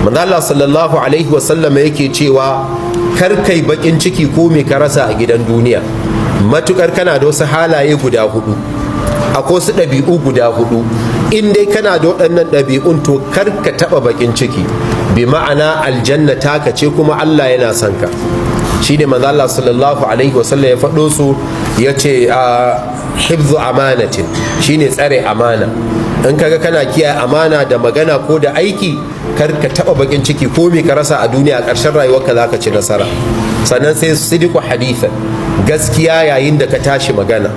Manzo Allah sallallahu alaihi wasallam yake cewa, kar kai bakin ciki ko me ka rasa a gidan duniya, matukar kana da wasu halaye guda hudu, akwai wasu ɗabi'u guda hudu. In dai kana da waɗannan ɗabi'un, to kar ka taɓa bakin ciki, bi ma'ana aljanna taka ce, kuma Allah yana son ka. Shine manzo Allah sallallahu alaihi wasallam ya faɗo su, ya ce a hifzu amanatin, shine tsare amana. In kaga kana kiyaye amana da magana ko da aiki, kar ka taɓa bakin ciki ko me ka rasa a duniya, a ƙarshen rayuwarka zaka ci nasara. Sannan sai sidiku hadithan, gaskiya yayin da ka tashi magana.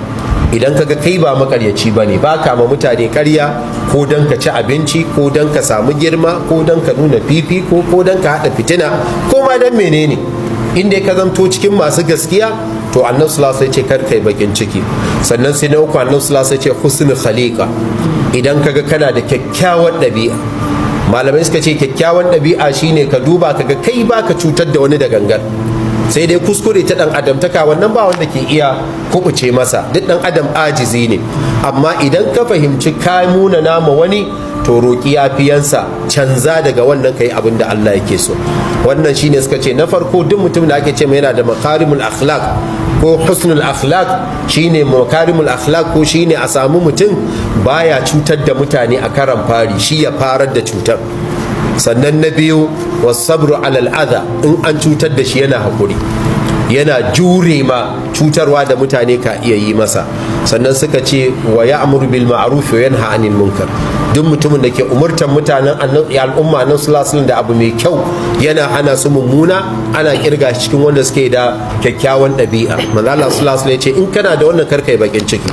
Idan kaga kai ba makaryaci bane, ba ka ma mutane karya ko don ka ci abinci, ko don ka samu girma, ko don ka nuna fifi, ko don ka haɗa fitina, ko ma don menene, inda ka zamto cikin masu gaskiya, to Annabi sallallahu alaihi ce kar kai bakin ciki. Sannan sai na uku, Annabi sallallahu alaihi ce husnul khaliqa, idan kaga kana da kyakkyawar ɗabi'a. Malamai suka ce kyakkyawan ɗabi'a shine ka duba kaga kai baka cutar da wani da gangan, sai dai kuskure ta dan adamtaka, wannan ba wanda ke iya kubuce masa, duk dan adam ajizi ne. Amma idan ka fahimci ka muna nama wani, to roƙi yafiyansa, canza daga wannan, kai abin da Allah yake so. Wannan shine suka ce na farko, duk mutum da ake ce mai yana da makarimul akhlaq ko husnul akhlaq, shine makarimul akhlaq, ko shine a samu mutum baya cutar da mutane a karan fari, shi ya farar da cutar. Sannan na biyu, wasabru alal adha, in an cutar da shi yana hakuri, yana jure ma cutarwa da mutane ka iya yi masa. Sannan suka ce wa ya'muru bil ma'ruf wa yanha 'anil munkar, duk mutumin da ke umurtar mutanen al'umma nan sallallahu da abu mai kyau, yana hana su mummuna, ana kirga shi cikin wanda suke da kyakkyawan ɗabi'a. Manzo Allah sallallahu alaihi ya ce in kana da wannan, karkai bakin ciki.